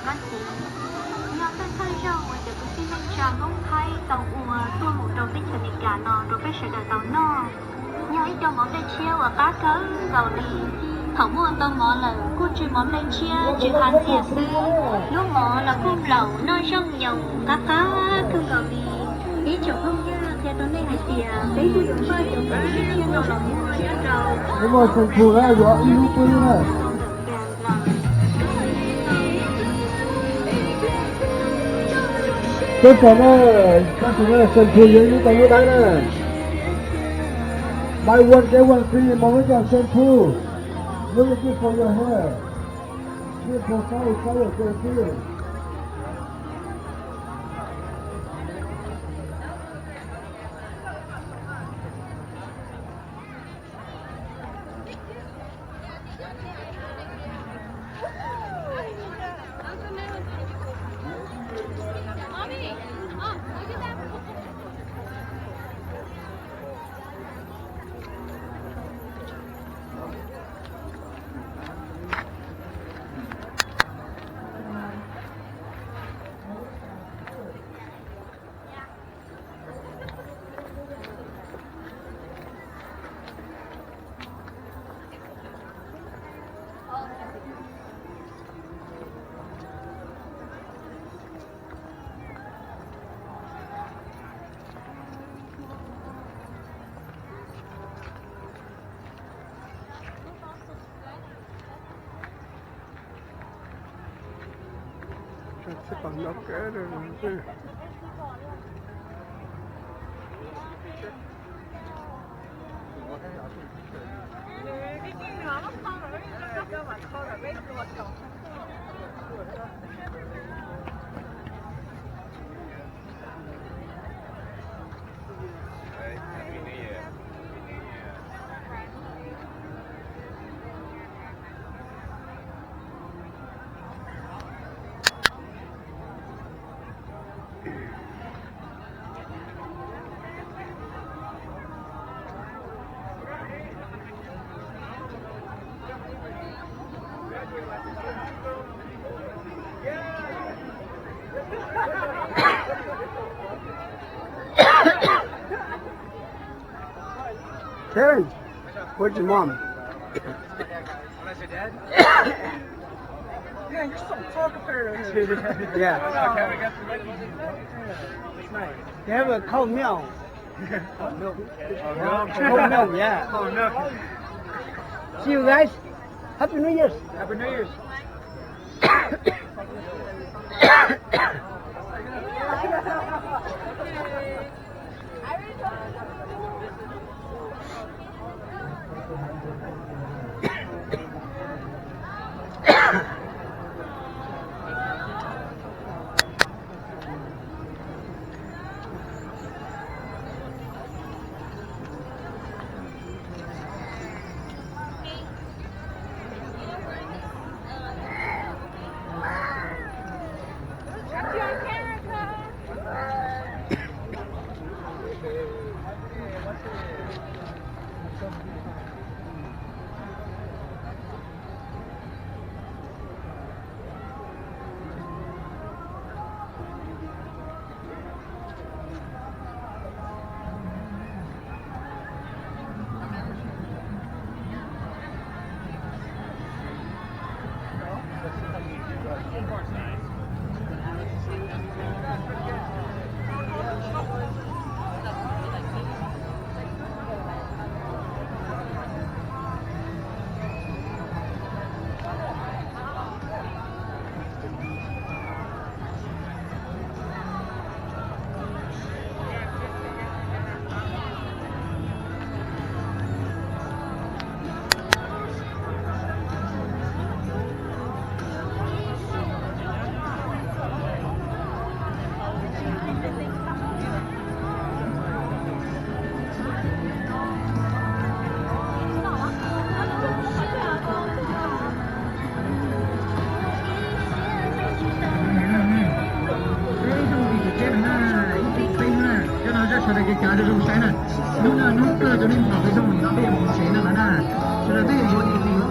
Nyob thawj thawj zaug uas cov kwv tij neej tsa Hmoob Thaib tau ua tuaj mus rau teb chaws Amelikas no rau peb sawv daws tau noj. Yog ib co mov nplej tshiab uas qab kawg nkaus li. Thaum muaj tau mov lawm kuj tsw mov nplej tshiab tsw hav ntxiag xwb. Lub mov los kuj nplaum noj zoo nyoos qab qab kawg nkaus li. Ib tsoom phooj ywg, qhia rau nej hais tias peb kuj yuav npaj cov mov nplej tshiab no los muag nyob rau Ib muaj Xeem Phu na yuav ib lub pwb na. Teb chaws na, teb chaws na, Xeem Phu yuav ib lub tau lub dawb na. Buy one get one free, mov lub cog Xeem Phu. Lub lub pwb for your hair. Pwb for sale, sale, sale, sale. Kevin, where's your mom? Yeah, you're so talkative. Yeah. They have a cold meal. Cold milk, yeah. See you guys. Happy New Year's. Happy New Year's. Coj no zaj sawv daws kev cai zoo zoo saib na. Hnub no hnub kawg rau nej npam zoo no peb yuav mus tsev no lawm na. Sawv daws twb yuav yuav dim dim yuav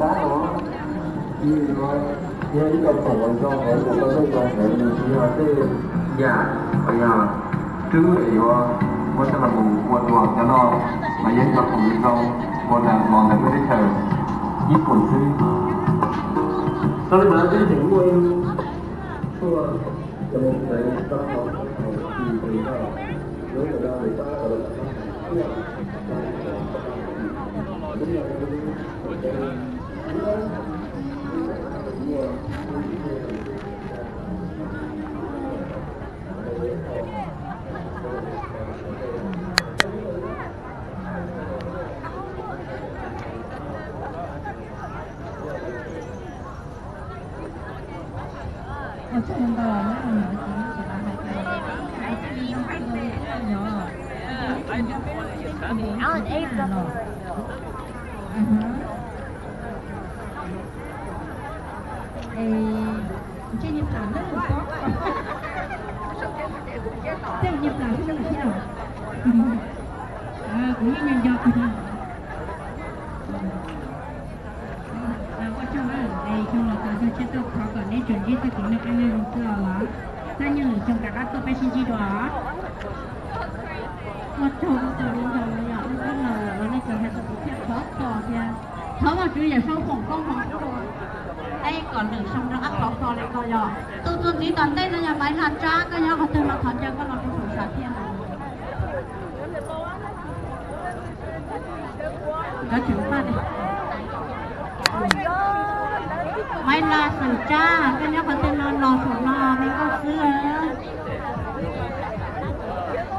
dab no, nws yuav yog ib co phoom uas zoo heev, ib co phoom uas zoo heev, nws tsis yog tej yam uas yog twb yuav muab coj los mus ua dua cov no, mas yog ib co phoom zoo uas lam los ntawm lub teb chaws Ib Pum xwb. Tau li ntawd twb tseem muaj ib txhua cov mus txawv tau hauv txhua hauv tsis tau lub ntawm no mus pab tau lub Ntshe niag plam lawm pob, tej niag plam lawm thiab. Kuv yeej nco nco kawg. Ua tsaug, es xyoo los tas xyoo tshiab tuaj thov kom neb tsuas ntsib txoj kev noj qab nyob zoo xwb os. Txaj muag lwm xyoo rov qab tuaj peb sib ntsib dua. Ua tsaug rau tus hluas nraug no yom, nej txawj laus lawm los nej tseem hais txog tus thiaj khov kho thiab. Thov Vajtswv yawm saub foom koob hmoov rau peb kom lwm xyoo rov qab khov kho li ko yom. Tus txuas ntxiv tom ntej no yog Maiv Hla Tsab, koj nyob qhov twg no thov caw koj los rau saum sam thiaj. Maiv Hla Xwm Tsab, koj nyob qhov twg no los saum no me nkauj xwb.